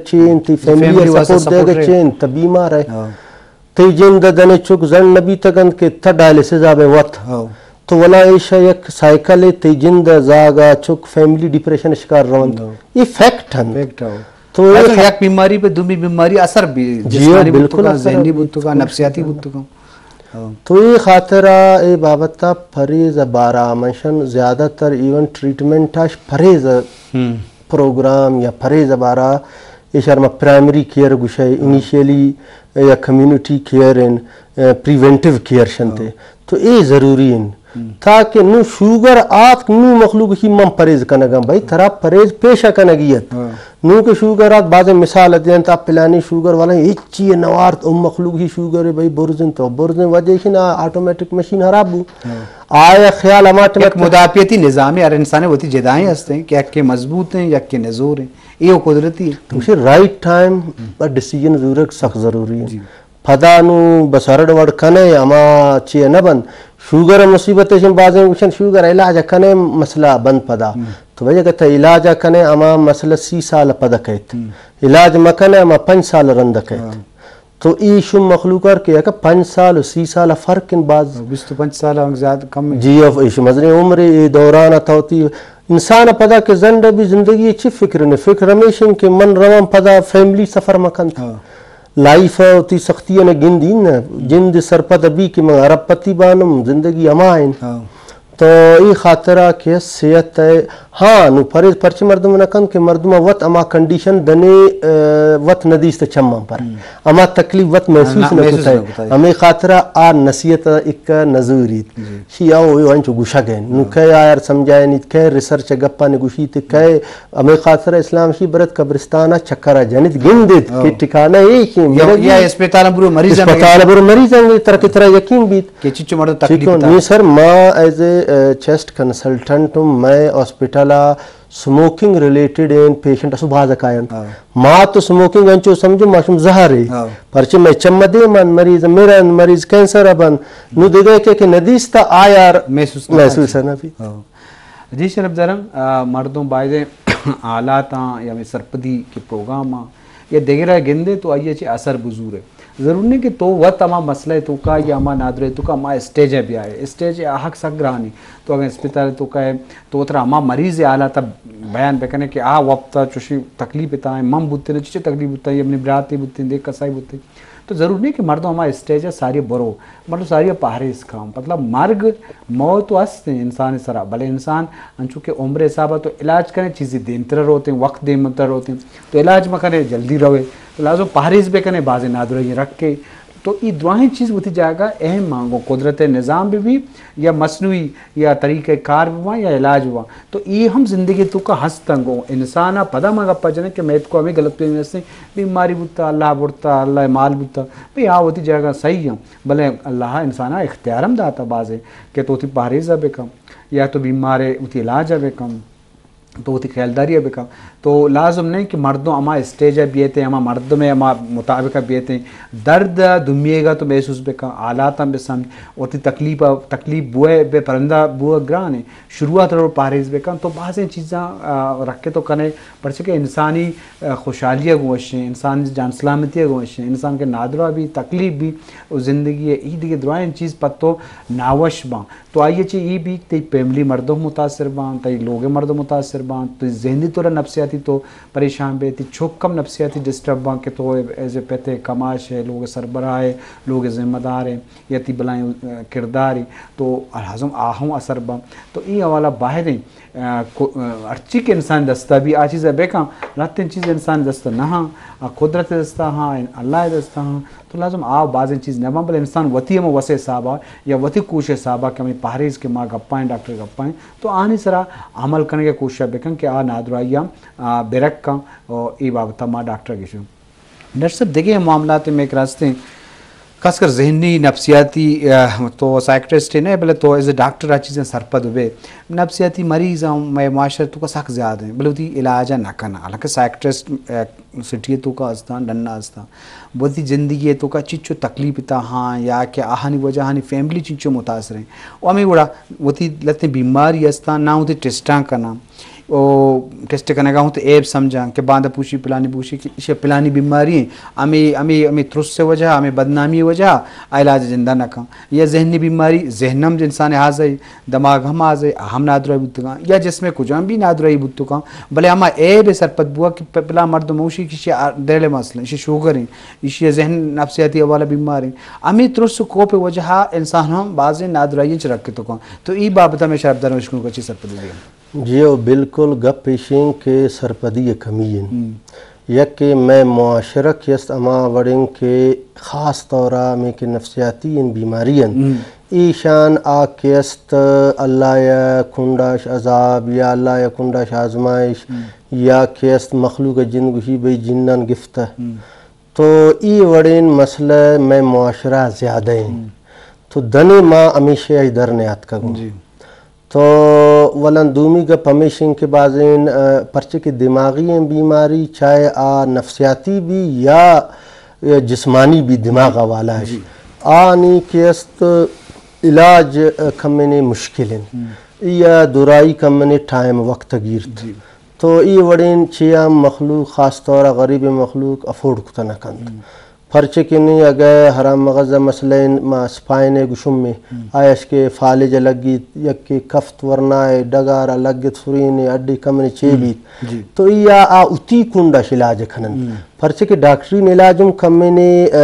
چین، تئی فیملی ءَ سپورٹ دیگ ءَ چین، تہ بیمار ئے۔ تئی جند ءَ دنے چک زنڈ نہ بیتگ انت کہ تہ ڈائلسس ءَ بہ وت۔ تو ولا ایشا یک سائیکل ءَ تئی جند ءَ زاگ ءَ چک فیملی ڈپریشن ءِ شکار رونت۔ اے فیکٹ انت۔ تو اے یک بیماری پہ دومی بیماری اثر بی، جسمانی بوتگا، ذہنی بوتگا، نفسیاتی بوتگا۔ تو اے خاطر ءَ اے بابت ءَ پرہیز ءِ بارہ ءَ منشن زیادہ تر ایون ٹریٹمنٹ ءَ پرہیز ءِ پروگرام یا پرہیز ءِ بارہ ءَ ایشار ما پرائمری کیئر گوشے، انیشیلی یا community care in, preventive care شنتے۔ تو اے ضروری ان۔ تاکہ نوں شوگر آتک، نوں مخلوق شی من پرہیز کنگاں، بھئی ترا پرہیز پیشہ کنگی ات۔ نوں کہ شوگر آتک، بازیں مثال دینت، آ پلانی شوگر والا ہچی نوارت، ام مخلوق شی شوگر بھئی برز انت، تو برز انت، وجہ ایشی نا آٹومیٹک مشین خراب بو۔ آیا خیال ہما ٹائم یک مدافعتی نظام ہے، ہر انسان وتی جدائیں ہستیں کہ یک کے مضبوط ہیں، یک کے نزور ہیں، یہ قدرتی ہے۔ تو اسے رائٹ ٹائم پر ڈیسیژن ضرور سخت ضروری ہے۔ پدا نوں بس ہرڈ وڑ کنے ہما چی نہ بن۔ شوگر مصیبت شن بازیں گوشن شوگر علاج کنے مسئلہ بند پدا۔ تو بھئی اگر تہ علاج کنے ہما مسئلہ سی سال پدا کیت۔ علاج مکنے ہما پنچ سال رند کیت۔ تو ای شم مخلوق ار کہ یک پنچ سال و سی سال فرق ان باز۔ بیست و پنچ سال ہم زیادہ کم ہے۔ جی، اب ایش مزنیں عمر اے دوران ءَ تو تی انسان ءَ پدا کہ زنڈ ءَ بی زندگی ءِ چی فکر نے؟ فکر ہمیش انت کہ من رواں پدا فیملی سفر مکنت۔ لائف ءَ وتی سختی ءَ نہ گندی نہ، جند سرپد بی کہ من ارب پتی بانم، زندگی ہما انت۔ تو اے خاطرا کہ صحت ءَ، ہاں، نوں پرہیز پرچے مردم نہ کنت کہ مردم ءَ وت ہما کنڈیشن دنے، ا، وت نہ دیست چماں پر۔ ہما تکلیف وت محسوس نہ کتہ۔ ہمے خاطرا آ نصیحت ءَ ایک نزوریت۔ شی او انچو گوشگ انت۔ نوں کئے آیار سمجھائینیت، کئے ریسرچ ءِ گپانی گوشیت، کئے ہمے خاطر اسلام شی برت قبرستان ءَ چکر ءَ جنیت، گندیت کہ ٹھکانہ ایش انت، یا اسپتال برو مریض، اسپتال برو مریض انت، ترا کہ ترا یقین بیت۔ کہ چچو مردم تکلیف نی سر، ما ایز اے چیسٹ کنسلٹنٹ ہوں، مئے ہاسپٹل ءَ سموکنگ ریلیٹڈ این پیشنٹ اسو باز کاینت۔ ما تو سموکنگ انچو سمجھو ما شم زہر ہے۔ پرچہ مئے چم دے من مریض، میرا مریض کینسر بند، نو دگہ کہ کہ ندیستا آیار محسوس نہ محسوس نہ بی۔ جی شرف دارم، آ، مردم بایدیں حالاتاں یا ہمے سرپدی کہ پروگراماں یا دگرا گندے تو آئی چی اثر بزور ہے۔ ضرور نہیں کہ تو وت ہما مسئلہ توکا یا ہما نادرے توکا ہما اسٹیج ہے بیائے۔ اسٹیج ہے آہک سک گرانی۔ تو اگر اسپتال توکا ہے تو ترا ہما مریض حالات بیان بکنے کہ آ وقت چوشی تکلیف تا ہے، من بوتے نے چچے تکلیف بوتا ہے، اپنی براتے بوتے، دیکھ کسائی بوتے۔ تو ضرور نہیں کہ مردم ہما اسٹیج ءَ ساری برو، مردم ساری پہریز کام۔ مطلب مرگ، موت تو ہست ہیں انسان سرا، بلے انسان انچو کہ عمر حساب تو علاج کریں، چیزیں دیمتر روتے ہیں، وقت دیمتر روتے ہیں، تو علاج مکنے جلدی روے، تو لازم پہریز بکنے، بازیں نادراہی رکھے۔ تو ای دراہیں چیز وتی جاگہ اہم مانگو، قدرت نظام بھی، بھی یا مصنوعی یا طریقہ کار بواں یا علاج بواں، تو اے ہم زندگی توکا ہست انگو۔ انسان ءَ پدا ما گپا جنیں کہ میت کو ہمیں غلط فہمی ہستیں، بیماری بوتا، اللہ برتا، اللہ مال بوتا، بھئی آ وتی جاگہ صحیح ہیں، بلے اللہ انسان ءَ اختیار ہم داتا بازے کہ تو وتی پہریز ءَ بکن یا تو بیمار ءِ وتی علاج ءَ بکن، تو وتی خیالداری ءَ بکن۔ تو لازم نہیں کہ مردم ہما اسٹیج ءَ بیتے، ہما مردم ءِ ہما مطابق ءَ بیتے۔ درد ءَ دمیگا تو محسوس بکن، حالاتاں بسمجھ، وتی تکلیف ءَ، تکلیف بوئے بے پرندہ بوئے گران ہے۔ شروعات رو پہریز بکن تو بازیں چیزاں، آ، رکھے تو کنے، پرچہ کہ انسانی، آ، خوشحالی ءَ گوشیں، انسانی جان سلامتی ءَ گوشیں، انسان کے نادرا بھی تکلیف بھی، او زندگی ہے، ای دیگہ درائیں چیز پتو ناوش باں۔ تو آئی چی ای بھی تئی فیملی مردم متاثر باں، تئی لوگ مردم متاثر باں، تئی ذہنی طور نفسیاتی تو پریشان بے، تئی چوک کم نفسیاتی ڈسٹرب باں کہ تو ایز اے پتے کماش ہے، لوگ سربراہ ہے، لوگ ذمہ دار ہے، یا تئی بلائیں، آ، کردار ہے، تو لازم آہوں اثر باں۔ تو ای حوالہ باہر ہیں، آ، کو-، آ، ہرچی کہ انسان دستا بھی آ چیز بے کم، لہتیں چیز انسان دستا نہ ہاں، آ قدرت دستا ہاں، اللہ دستا ہاں۔ تو لازم آ بازیں چیز نہ باں، بلے انسان وتی ہم وسے حسابا یا وتی کوش حسابا کہ ہمیں پہریز کہ ما گپائیں، ڈاکٹر گپائیں، تو آنی سرا عمل کنگے کوشش بکن کہ آ نادراہیاں، آ، برکاں، او ای بابتا ما ڈاکٹر گشوں۔ ڈاکٹر صاحب، دگہ معاملات میں ایک راستے ہیں، خاص کر ذہنی، نفسیاتی، آ، تو سائیکٹرسٹ نہ، بلے تو ایز اے ڈاکٹر آ چیزیں سرپد بے۔ نفسیاتی مریض ہم مئے معاشرے توکا سک زیادہ ہیں، بلے وتی علاج نہ کنا۔ حالانکہ سائیکٹرسٹ، آ، سٹی توکا استان، ڈنا استان۔ وتی زندگی توکا چچو تکلیف تا ہاں یا کہ آہانی وجہ آہانی فیملی چچو متاثر ہیں۔ و ہمیں گڑا وتی لہتیں بیماری استان، نہ وتی ٹیسٹاں کنا۔ او ٹیسٹ کنگا ہوں تو عیب سمجھاں کہ باندا پوشی پلانی پوشی کہ ایشی پلانی بیماری ہیں، ہمیں ہمیں ہمیں ترس سے وجہ، ہمیں بدنامی وجہ آ علاج زندہ نہ کن۔ یا ذہنی بیماری، ذہن ہم انسان حاضر، دماغ ہم حاضر، ہم نادرائی بوتگاں، یا جسم کجام بھی نادرائی بوتگاں، بلے ہما عیب سرپد بوا کہ پ- پلان مردم ہوشی کہ ایشی آ- دل مسئلہ، ایشی شوگر ہیں، ایشی ذہن نفسیاتی حوالہ بیمار ہیں۔ ہمیں ترس و کوپ وجہ انسان ہم بعض نادرائی چ رکھ تو کن۔ تو ای بابت میں شرف دارم اشکن کو چی سرپد دیگا۔ جی او، بالکل گپ ایشیں کہ سرپدی ء کمی انت۔ ہم۔ یک کہ مئے معاشرہ کہ است ہما وڑیں کہ خاص طور ء ہمیں کہ نفسیاتی ان بیماری انت۔ ہم۔ ایشان آ کہ است اللہ ء کنڈاش عذاب یا اللہ ء کنڈاش آزمائش ہم۔ یا کہ است مخلوق ء جند گوشی بھئی جنان گفتہ۔ ہم۔ تو ای وڑیں مسئلہ مئے معاشرہ زیادہ ہیں۔ ہم۔ تو دنے ما ہمیشہ ای در نیاتکگوں۔ جی۔ تو ولن دومی گپ ہمیش انت کہ بازیں، آ، پرچہ کہ دماغی ہیں بیماری، چاہے آ نفسیاتی بھی یا جسمانی بھی دماغ والا ہے۔ جی۔ آنی کہ است علاج، آ، کمنے مشکل ہیں۔ ہم۔ یا درائی کمنے ٹائم وقت گیرت۔ جی۔ تو ای وڑیں چیاں مخلوق، خاص طور غریب مخلوق افورڈ کت نہ کنت۔ ہم۔ پرچہ کہ نی اگہ حرام مغز ء مسئلہ انت، ما اسپائن ء گشم میں، ہم۔ آیش کہ فالج ء لگیت، یک کہ کفت ورنا ء ڈگار ء لگت سرین ء اڈی کمنے چے ہم۔ بیت۔ جی۔ تو ای آ، آ اتی کنڈ اش علاج کننت۔ ہم۔ پرچہ کہ ڈاکٹرین علاج ہم کمنے، آ،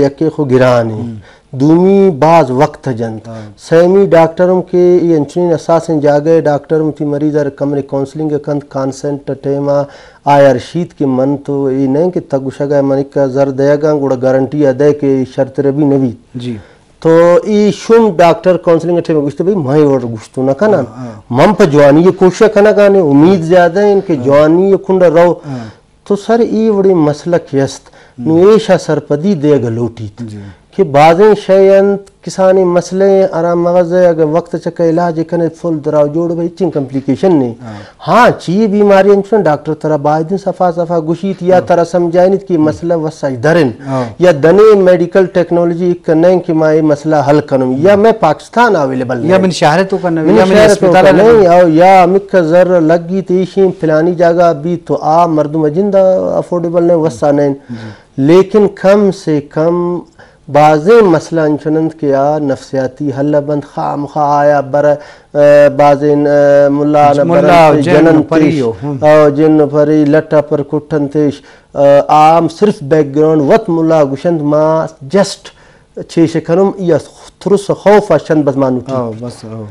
یکے خو گران ہے۔ ہم۔ دومی باز وقت جنت۔ ہاں۔ سیمی ڈاکٹر ہم کہ ای انچنین اساسیں جاگہ ء ڈاکٹر ہم تی مریض ء کمنے کونسلنگ کنت، کانسنٹ ٹائم ء آیا رشید کہ من تو ای نہ کہ تہ گوشگ ء من ایک زر دیگاں، گڑا گارنٹی ء دے کہ شرط ربی نہ بیت۔ جی۔ تو ای شوم ڈاکٹر کونسلنگ ٹائم ء گوشت بھئی، من ای وڑ گوشتو نہ کناں۔ ہاں، ہاں۔ من پہ جوانی ء کوشش کنگانے، امید زیادہ ہیں کہ ہاں۔ جوانی ء کنڈ رو۔ ہاں۔ تو سر ای وڑیں مسئلہ کہ است، ہم۔ نو ایشا سرپدی دیگ لوٹیت۔ جی۔ کہ بازیں شے انت، کسانیں مسئلہ ہیں، آرام مغز ہے، اگر وقت چکا علاج کنے فل دراو جوڑ بھئی، چین کمپلیکیشن نہیں۔ ہاں۔ ہاں، چی بیماری انچن ڈاکٹر ترا بایدیں صفا صفا گوشیت یا ہاں۔ ترا سمجھائینیت کہ ہم۔ مسئلہ وسائی درن۔ ہاں۔ یا دنے میڈیکل ٹیکنالوجی ایک نہیں کہ ما یہ مسئلہ حل کنم۔ یا ہم۔ میں پاکستان اویلیبل یا نہیں۔ من شہر تو کرنا، منی یا من شہر تو اسپتال کرنا۔ نہیں، او یا ہمک زر لگیت ایشیں پلانی جاگہ بیت تو آ مردم جند افورڈیبل نہیں، وسا نہیں۔ جی۔ لیکن کم سے کم بازیں مسئلہ انچن انت کہ آ نفسیاتی حل بنت، خام خواہ آیا بر، آ، بازیں، آ، ملا نہ ملا برنت، جن جننت پری ایش، ہو، ہم۔ آ، جن پری لٹا پر کٹنت ایش، آ، عام صرف بیک گراؤنڈ وت ملا گوشنت ما جسٹ چیش کنم یا ترس خوف اشنت بس مانوٹی۔ آ، بس، آ۔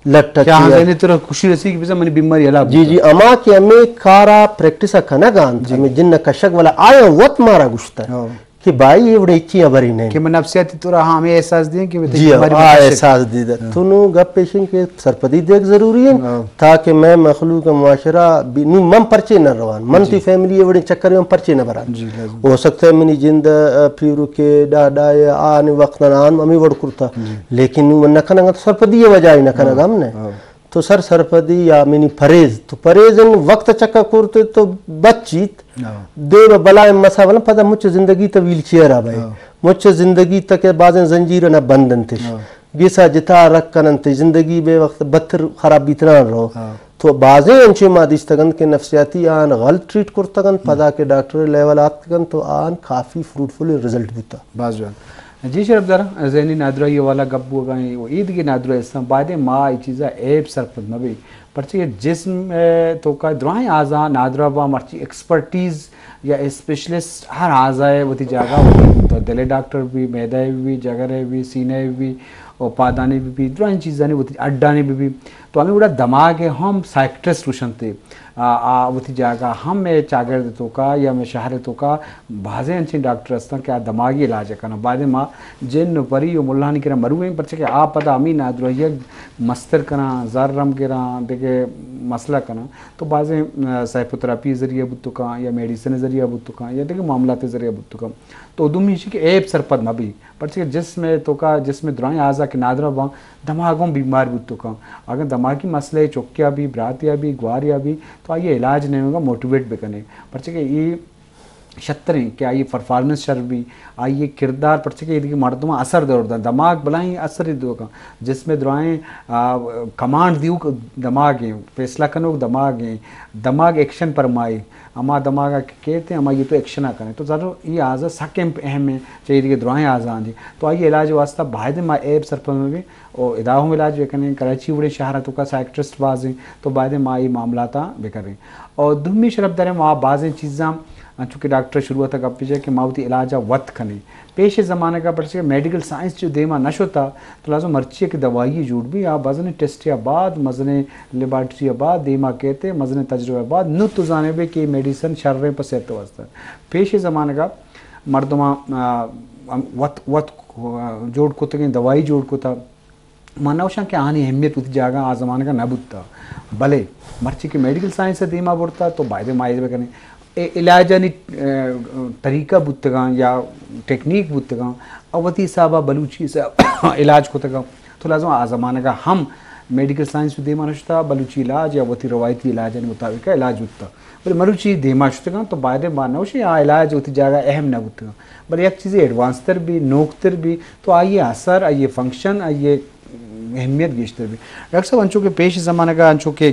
لٹا کیا ہاں چیا۔ زینی ترا خوشی رسی کہ بزن منی بیماری علاج جی، بکن۔ جی، اما کہ ہمیں کارا پریکٹس کنگا انت، جی۔ ہمیں جن کشک والا آیا وت مارا گوشتا۔ ہاں۔ کہ بھائی، یہ وڑے چی خبری نہیں۔ کہ من نفسیاتی طور ہاں ہمیں احساس دیں کہ میں جی، تجھے ہاں، ہماری آ مدد کر احساس سکتا۔ دے دے۔ ہاں۔ تو نو گپ پیشن کہ سرپدی دیگ ضروری ہے، ہاں۔ تاکہ میں مخلوق معاشرہ بھی، نو من پرچے نہ روان، من جی۔ تی فیملی یہ وڑے چکر میں پرچے نہ بران۔ جی، لازم۔ ہو سکتا ہے منی جند، آ، پیرو کے ڈا-، ڈا-، آنے وقت نہ آن، ہمیں وڑ کرتا۔ جی۔ لیکن نو من نہ کنگا تو سرپدی یہ وجہ ہی نہ کنگا ہاں، ہم نے۔ ہاں۔ تو سر سرپدی یا منی پریز، تو پریز ان وقت چکا کرتے تو بچیت۔ ہاں۔ دیم بلائیں مسا ولن پدا مچ زندگی تا ویل چیئر آ بئے۔ ہاں۔ مچ زندگی تا کہ بازیں زنجیر نہ بند انتش۔ ہاں۔ گیسا جتا رکھ کن انت، زندگی بے وقت بدتر خراب بیتنان رو۔ ہاں۔ تو بازیں انچے ما دیستگ انت کہ نفسیاتی آن غلط ٹریٹ کرتگ انت، ہم۔ پدا کہ ڈاکٹر لیول آتکگ انت تو آن کافی فروٹفل رزلٹ بوتا۔ باز جوان۔ جی شرف دار، ذہنی نادراہی والا گپ بوگا ہیں، و ایدگی نادراہی استان، بایدیں ما ای چیزا عیب سرپد مبی۔ پرچہ کہ جسم، اے، توکا درائیں اعضا نادراہ با، مرچی ایکسپرٹیز یا اسپیشلسٹ ہر اعضا ء وتی جاگہ وتی بوتا۔ دل ء ڈاکٹر بھی، معدہ ء بھی، جگر ء بھی، سینہ ء بھی، و پادانی بھی بھی، درائیں چیزانی وتی اڈانی بھی بھی۔ تو ہمیں وڑا دماغ ء ہم سائیکٹرسٹ گوشنتے۔ آ، آ وتی جاگہ ہم مئے چاگرد توکا یا مئے شہر توکا بازیں انچیں ڈاکٹر ہستاں کہ آ دماغی علاج کناں۔ بایدیں ما جن و پری و ملانی کرا مرویں، پرچہ کہ آ پدا ہمیں نادراہی مستر کناں، زر ہم گراں، دگہ مسئلہ کناں۔ تو بازیں، آ، سائیکوتراپی ذریعہ بوت کاں یا میڈیسن ذریعہ بوت کاں یا دگہ معاملات ذریعہ بوت کاں۔ تو دومی ایشی کہ عیب سرپد مہ بی، پرچہ کہ جسم توکا، جسم درائیں اعضا کہ نادراہ باں، دماغ ہم بیمار بوت کاں۔ اگر دماغی مسئلہ چکیا بی، براتیا بی، گواریا بی، تو آئی علاج نیمگا موٹیویٹ بکنے۔ پرچہ کہ ای شتریں کہ آئی پرفارمنس شر بی، آئی کردار، پرچہ کہ ایدگہ مردماں اثر دور داں، دماغ بلائیں اثر دوکاں، جسم درائیں، آ، کمانڈ دیوک دماغ ہیں، فیصلہ کنوک دماغ ہیں، دماغ ایکشن پرمائی، ہما دماغ کہ کہتے ہیں، ہما یہ تو ایکشن آ کریں۔ تو ضرور یہ اعضا سک اہم، اہم ہیں، چاہیے کہ درائیں اعضا آندی۔ تو آئی علاج واسطہ باید ما ایب سرپد میں بھی، او ادا ہم علاج بکنیں، کراچی وڑیں شہر تو کا سائیکٹرسٹ بازیں، تو باید ما یہ معاملات بکنیں۔ اور دومی شرف داریں، وہاں بازیں چیزاں، انچو کہ ڈاکٹر شروعات گپ جائے کہ ما وتی علاج وت کنیں۔ پیش زمانہ کا پرچہ کہ میڈیکل سائنس جو دیما نہ شتا، تو لازم مرچی کہ دوائی جوڑ بھی، آ بزن ٹیسٹ یا بعد، مزن لیبارٹری یا بعد، دیما کہتے، مزن تجربہ بعد، نو تو زانے بے کہ میڈیسن شر ہیں پہ صحت واسطہ۔ پیش زمانہ کا مردماں، آ، وت، وت، آ، جوڑ کتگیں، دوائی جوڑ کتا۔ من نہ گوشاں کہ آہانی اہمیت وتی جاگہ آ زمانگ ء نہ بوتا، بلے مرچی کہ میڈیکل سائنس ء دیما برتا تو بایدے ما ایر بکنیں۔ اے علاجانی، ء، طریقہ بوتگاں یا ٹیکنیک بوتگاں، او وتی حساب ء بلوچی حساب علاج کتگاں۔ تو لازم آ زمانگ ء ہم میڈیکل سائنس دیما نشتا، بلوچی علاج یا وتی روایتی علاجانی مطابق علاج بوتا۔ بلے مروچی دیما شتگاں تو بایدے ما نوشیں آ علاج وتی جاگہ اہم نہ بوتگاں۔ بلے یک چیزے ایڈوانس تر بی، نوک تر بی، تو آئی اثر، آئی فنکشن، آئی اہمیت گیشتر بی۔ ڈاکٹر صاحب، انچو کہ پیش زمانگ ء انچو کہ،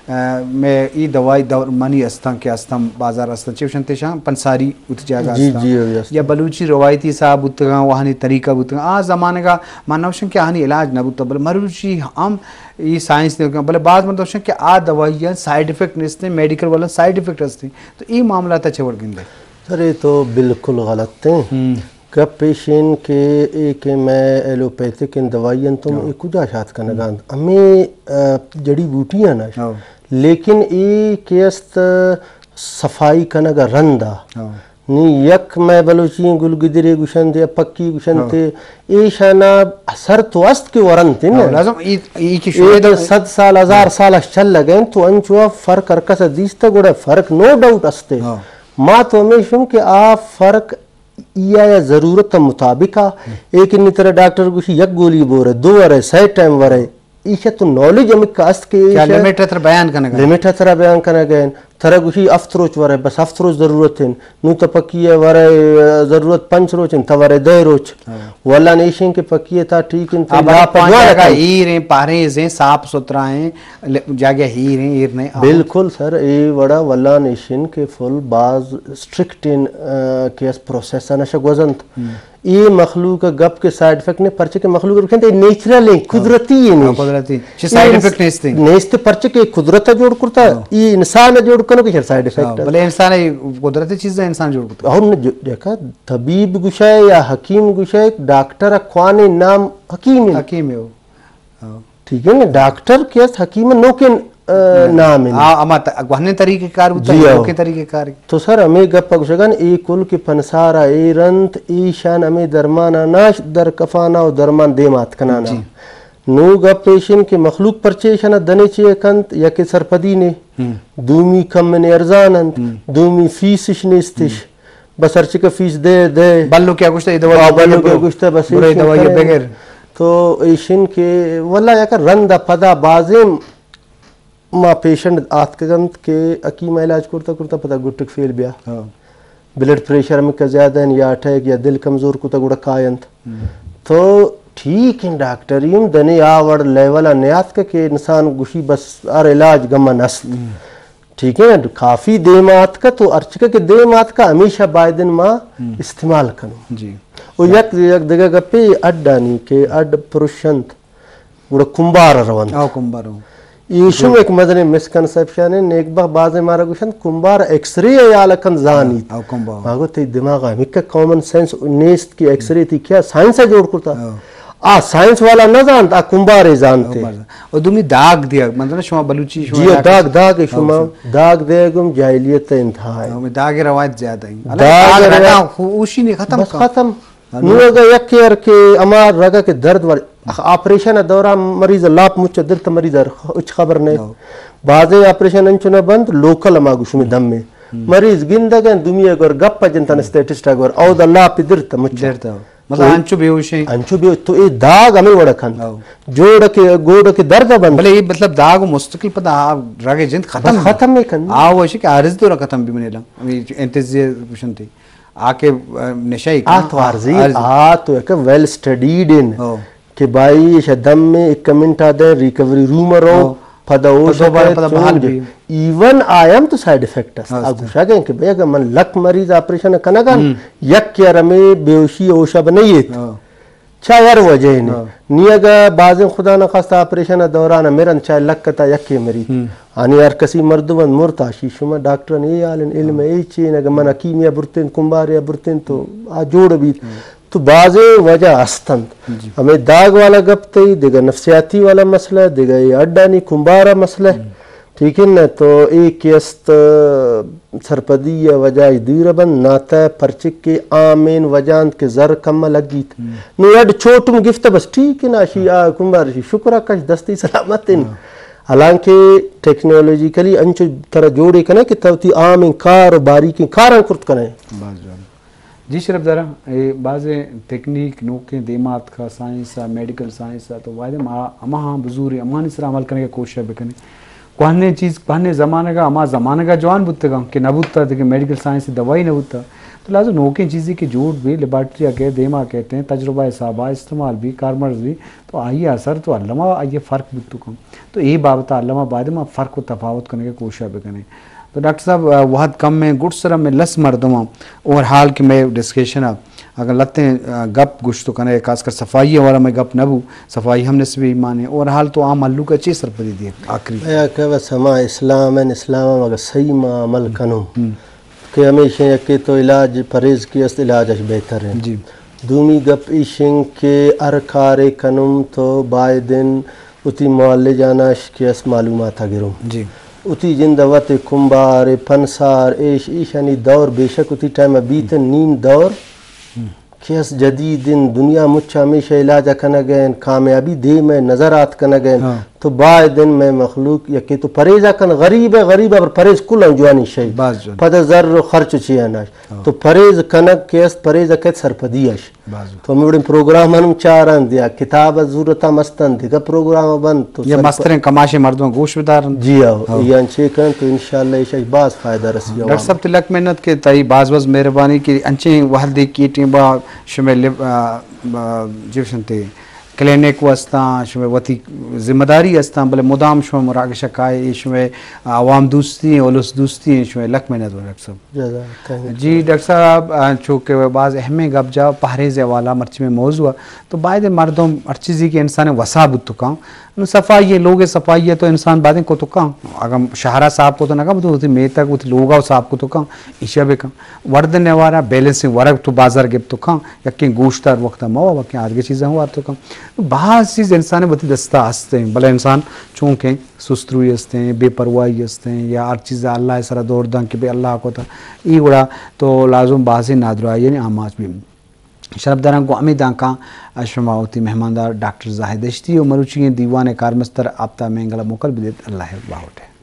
ء، مئے ای دوائی دور منی استاں کہ استاں بازار استاں، چے گوشنت ایشاں پنساری وتی جاگہ جی، استاں۔ جی، اوی استاں۔ یا بلوچی روایتی حساب بوتگاں، وہانی طریقہ بوتگاں۔ آ زمانگ ء من نوشن کہ آہانی علاج نہ بوتا، بلے مروچی ہم ای سائنس نے، بلے بعض من نوشن کہ آ دوائی سائیڈ افیکٹ نیستیں، میڈیکل والا سائیڈ افیکٹ ہستیں۔ تو ای معاملہ تا چے وڑ گندے؟ سر، اے تو بالکل غلط ہیں۔ ہم۔ گپ ایش انت کہ اے کہ مئے ایلوپیتھک ان دوائی انت، ہاں۔ اے کجا شات کنگ ء انت؟ ہمے، آ، جڑی بوٹی ہیں نا۔ ہاں۔ لیکن اے کہ است صفائی کنگ ء رند ء۔ ہاں۔ نی یک مئے بلوچی گل گدرے گوشنت یا پکی گوشنت، ہاں۔ ایشانا اثر تو است کہ ورنت نا۔ ہاں، لازم ای، ای کہ اے شاید تو صد سال، ہزار ہاں۔ سال اش چل لگیں تو انچو فرق ہر کس دیست گڑا فرق نو ڈاؤٹ استے۔ ہاں۔ ما تو ہمیشم کہ آ فرق ای آیا ضرورت مطابق آ، ایک انی طرح ڈاکٹر گوشی یک گولی بورے، دو ورے، سہ ٹائم ورے، ایشا تو نالج ہمک است کہ کیا ایشا لمٹ تر بیان کنگ ء؟ لمٹ ترا بیان کنگ ء۔ ترا گوشی ہفت روچ ورے، بس ہفت روچ ضرورت ہیں۔ نو تو پکی ہے ورے، ضرورت پنچ روچ ہیں، تو ورے دہ روچ۔ ہاں۔ واللہ نیشیں کہ پکی ہے تا ٹھیک ہیں، آ، بلے لاپ پانچ جوان جاگہ کن۔ ہیر ہیں، پاریں زیں، صاف ستھرا ہیں، ل-، جاگہ ہیر ہیں، ہیر نہیں، آ۔ بالکل سر، اے وڑا واللہ نیشیں کہ فل باز اسٹرکٹ ان، آ، کیس پروسیس نشہ گوزنت۔ ہم۔ اے مخلوق ء گپ کہ سائیڈ افیکٹ نے، پرچہ کہ مخلوق ء گوشنت اے نیچرل ہیں، ہاں۔ قدرتی ہیں۔ ہاں، قدرتی۔ چہ سائیڈ افیکٹ نیست ہیں۔ نیست، پرچہ کہ قدرت ء جوڑ کرتا، ہاں۔ اے انسان ء جوڑ کنو کہ شر سائیڈ افیکٹ ہاں، ہے۔ بلے انسان ء قدرتی چیز ہے، انسان جوڑ کرتا۔ اور نہ جو، دیکھا، طبیب گشائے یا حکیم گشائے، ڈاکٹر ء کوانے نام حکیم ہیں۔ حکیم ہے وہ۔ ہاں۔ ٹھیک ہے نا، ڈاکٹر کہ است حکیم نوکیں، آ، نام انت۔ آ، ہما ت-، گوہنیں طریقہ کار بوتا، جی، ہاں۔ نوکیں طریقہ کار۔ تو سر، ہمے گپ ء گوشگان، اے کل کہ پنسار ء ایر انت، ایشان ہمے درمان ء ناش در کفان ء و درمان دیم آتکنان ء۔ جی۔ نو گپ ایش انت کہ مخلوق پرچے ایشان ء دنے چے کنت، یکے سرپدی نے، ہم۔ دومی کم نے ارزان انت، ہم۔ دومی فیس اش نیست اش۔ ہم۔ بس ہرچی کہ فیس دے، دے۔ بلو کیا گوشتہ، اے دوائی آ، بلو بگر۔ کیا گوشتہ، بس برو اے ایشن دوائی کریں۔ بگر۔ تو ایشن کہ واللہ یک رند ء پدا بازیں ما پیشنٹ آتکگ انت کہ حکیم ء علاج کرتا کرتا پدا گٹک فیل بیا۔ ہاں۔ بلڈ پریشر ہمکا زیادہ ہیں یا اٹیک یا دل کمزور کتا گڑا کاینت۔ ہم۔ تو ٹھیک ہیں ڈاکٹر، ایم دنے آ وڑ لیول ء نیاتک کہ انسان گوشی بس ہر علاج گمن است۔ ہم۔ ٹھیک ہے، کافی دیم آتکا تو ہرچکا کہ دیم آتکا ہمیشہ بایدن ما ہم۔ استعمال کنوں۔ جی۔ و یک، یک دگہ گپے اڈانی کہ اڈ پرشنت گڑا کمبار ء رونت۔ او کمبار ء۔ ایشم ہم۔ ایک مزنیں مسکنسپشن ہے، نیک بخت بازیں مارا گوشنت کمبار ایکس رے ء یال کن زانیت۔ او کمبار۔ ما گو تئی دماغ ء ہمکہ کامن سینس نیست کہ ایکس رے تی کیا سائنس ء جوڑ کرتا۔ ہاں۔ آ سائنس والا نہ زانت، آ کمبارے زانتے۔ او دومی داغ دیا، مطلب شما بلوچی شما جی، داغ، داغ داغ شما، داغ دے گم جاہلیت انتہا ہے۔ ہاں، داغ روایت زیادہ ہیں۔ داغ داغ روایت رگا خو-، اوشی نے ختم بس کا۔ ختم۔ ہاں، نو اگہ یک یار کہ ہما رگا کہ درد ور، آپریشن دوران مریض لاپ مچ درد مریض اچ خبر نہیں۔ ہاں۔ بعضے آپریشن انچو نہ بند، لوکل ہما گوشمی دم میں۔ ہم۔ مریض گندگ ہیں، دومی اگر گپ جنتن اسٹیٹسٹ اگر، او دا لاپ درد مچ۔ درد ہو۔ مطلب، تو انچو بے ہوش ہیں۔ انچو بے، تو اے داغ ہمیں وڑ کنت۔ ہاں۔ جوڑ کے، گوڑ کے درد بند۔ بلے اے مطلب داغ و مستقل پدا آ رگ جند ختم بس نہیں۔ ختم نہیں کرنا۔ آ وہ ہے کہ عارض دورہ ختم بھی منے لنگ۔ ہمیں انتظار گوشن تھی۔ آ کے، آ، نشہ ہی آ کن، تو عارضی، عارضی۔ آ تو ایک ویل سٹڈیڈ ان۔ ہاں۔ کہ بھائی، ایشا دم میں ایک منٹ آ دیں، ریکوری روم رو، ہاں۔ پدا ہوش دوبارہ پدا بحال بھی۔ ایون آیا ہم تو سائیڈ افیکٹ است۔ ہاں، آ است۔ گوشا گئے کہ بھئی، اگر من لک مریض آپریشن کنگا، ہم۔ یک یار ہمیں بے ہوشی ہوشا بنائیت۔ ہاں۔ چا ہر وجہ نے۔ ہاں۔ نی اگا بازیں خدا نخواستہ آپریشن دوران مرن، چاہے لک تا یکے مریت۔ ہم۔ آنی ہر کسی مردم مرتا شی، شما ڈاکٹر نے اے حال علم اے چین، اگر من حکیمی برتن، کمبارے برتن تو آ جوڑ بیت۔ ہم۔ تو بازیں وجہ ہست انت۔ جی۔ ہمیں داغ والا گپ تئی، دگہ نفسیاتی والا مسئلہ، دگہ اے اڈانی کمبارا مسئلہ۔ ہم۔ ٹھیک ہے نا؟ تو اے کہ است، سرپدی یا وجہ اش دیر بند ناتا، پرچک کے عامین وجہ انت کہ زر کم لگیت۔ ہم۔ نو اڈ چھوٹم گفت بس ٹھیک ہے نا، شی آ کمبار شی شکر کش دستی سلامت ہیں۔ ہاں۔ حالانکہ ٹیکنالوجیکلی انچو طرح جوڑے کنے کہ تو تی عامین کار و باریکیں کاراں کرت کنے۔ باز جوان۔ جی شرف دارا، اے بازیں تکنیک نوکیں دیما اتکا، سائنس آ، میڈیکل سائنس آ، تو واجہ ما ہماہاں بزوری، ہمانی سرا عمل کنگے کوشش بکنیں۔ کوہنیں چیز، کوہنیں زمانگا، ہما زمانگا جوان بوتگاں کہ نہ بوتا، دگہ میڈیکل سائنس دوائی نہ بوتا۔ تو لازم نوکیں چیزے کہ جوڑ بی، لیبارٹری آ کہ دیما کہتے ہیں، تجربہ حسابا استعمال بی، کارمرز بی، تو آئی اثر تو الما آئی فرق بوتو کن۔ تو اے بابت الما باید ما فرق و تفاوت کنگے کوشش بکنیں۔ تو ڈاکٹر صاحب، آ، وہد کم میں گڈ سر میں لس مردماں اوور حال کہ میں ڈسکشن ء اگر لتیں، آ، گپ گوشت کنے، خاص کر صفائی والا میں گپ نہ بو، صفائی ہم نصف ایمان ہے۔ اوور حال تو عام مہلوک ء چی سرپدی دیت آخری؟ یا کہ بس ہما اسلام ہیں، اسلام ہم اگر صحیح ما عمل کنو ہم۔ کہ ہمیشہ یکے تو علاج پرہیز کی است، علاج اش بہتر ہے۔ جی۔ دومی گپ ایشنگ کہ ہر کارے کنم تو بایدن وتی معالجاناش کہ است معلومات ء گروں۔ جی۔ وتی جند ء وت ء کمبار ء پنسار ایش، ایشانی دور بے شک وتی ٹائم ء بیت ہم۔ نیم دور ہم۔ کہ است جدید ان دنیا مچ ہمیشہ علاج ء کنگ ء انت، کامیابی دیم ء نظر آت کنگ ء انت۔ ہاں۔ تو باید ان میں مخلوق یکے تو پرہیز ء کن، غریب ء، غریب ء پر پرہیز کل ہم جوانی شے۔ باز جوان۔ پد ء زر و خرچ و چی اناش۔ ہاں۔ تو پرہیز کنگ کہ است، پرہیز ء کت سرپدی اش۔ باز۔ تو ہمے وڑیں پروگرام ہم چارنت یا کتاب ء ضرورت ہم استنت، دگہ پروگرام بنت تو یا سرپ-، مستریں کماشیں مردم گوش بدارنت۔ جی ہاں، ہاں۔ یا انچے کنت تو انشاءاللہ ایشاں باز فائدہ رسی عوام۔ ڈاکٹر صاحب تلک محنت کہ تئی باز باز مہربانی کہ انچیں وہدے کی ٹیم با شمے لب-، آ، آ، جیوشنتے کلینک و استاں، شمے وتی ذمہ داری استاں، بلے مدام شمے مراگش کائے، شمے عوام دوستی ہیں، الس دوستی ہیں، شمے لک محنت ڈاکٹر صاحب۔ جزاک اللہ۔ جی ڈاکٹر صاحب، آ، چونکہ باز اہمیں گپ جا پہریز حوالہ مرچی میں موضوع ہے، تو باید مردم ہر چیزی کہ انسان وسا بوت کاں، نو صفائی ہے، لوگ صفائی ہے تو انسان باید کو تو کاں، اگر شہرا صاف کو تو نہ کاں، تو وتی میتگ وتی لوگا صاف کو تو کاں، ایشا بکاں۔ وردن نوارا بیلنسنگ ورگ تو بازار گپ تو کاں، یکیں گوشت ہر وقت موا، وکیں آدگہ چیزاں وار تو کاں۔ باز چیز انسان وتی دستا ہست ہیں، بلے انسان چونکہ سست روی است ہیں، بے پرواہی است ہیں، یا ہر چیز اللہ سرا دور داں کہ بے اللہ کو تا، ای گڑا تو لازم بازیں نادراہی یعنی آماچ بھی۔ شرف داراں کو ہمیں دانکاں شما وتی مہماندار ڈاکٹر زاہد دشتی و مروچی دیوان کارمستر آپتا مینگل موکل بدیت۔ اللہ باہوٹے۔